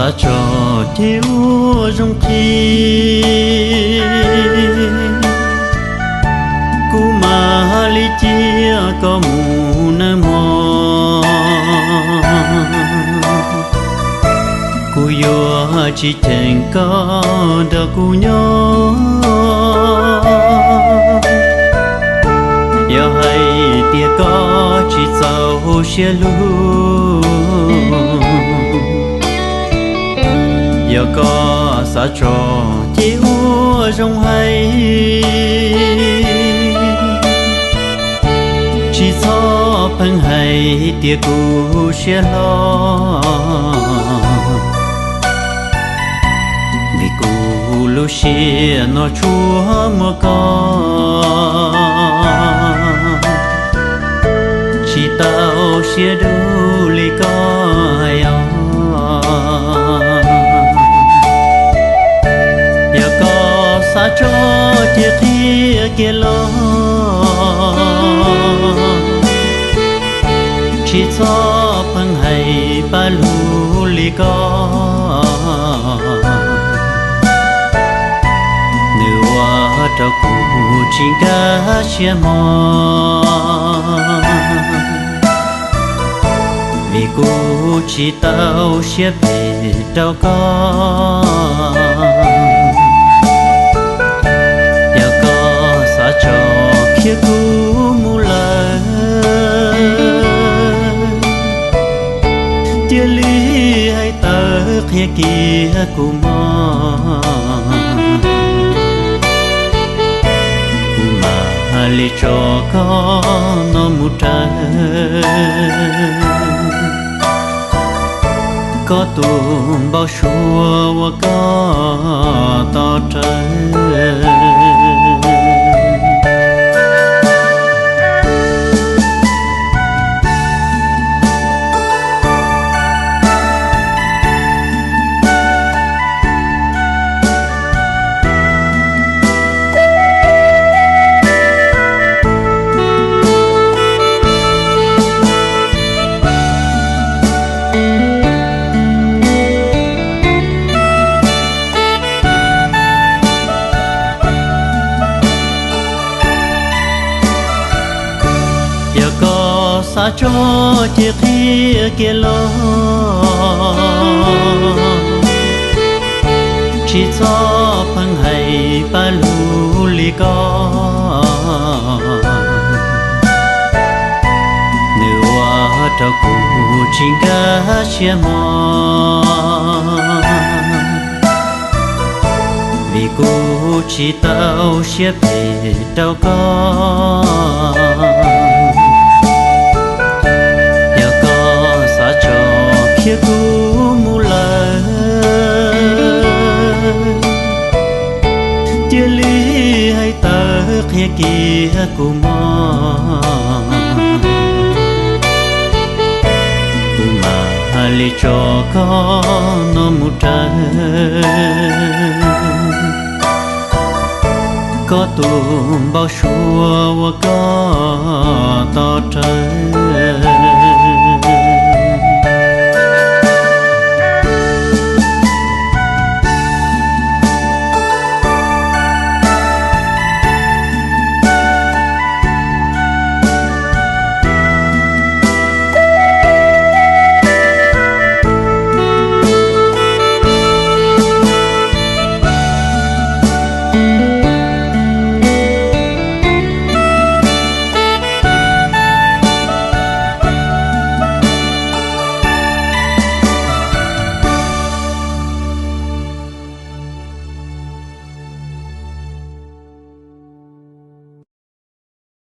Xav tso ceg ua zoo qhib, kuv mam li cia koj mus nawb mog. Kuv yuav tsis cheem koj nrog kuv nyob. Yog hais tias koj tsis txaus siab hlub, yog koj xav tso ces ua zoo hais, tsis txhob pheej hais tias kuv siab hlob, vim kuv lub siab no tsuas muaj koj, tsis tau siab dub li koj hais os. Yog koj xav tso ces qhia kiag los, tsis txhob pheej hais pab lug li koj. Nws ua rau kuv tsis nkag siab mog, vim kuv tsis tau siab phem rau koj. Yog koj xav tso khiav kuv mus lawm, cia li hais tawm qhia kiag kuv mog. Kuv mam li tso koj no mus raws koj tus npau suav uas koj tos rawv. Yog koj xav tso ces qhia kiag los, tsis txhob pheej hais pab lug li koj. Nws ua rau kuv tsis nkag siab mog, vim kuv tsis tau siab phem rau koj. Yog koj xav tso khiav kuv mus lawm, cia li hais tawm qhia kiag kuv mog. Kuv mam li tso koj no mus raws koj tus npau suav uas koj tos rawv.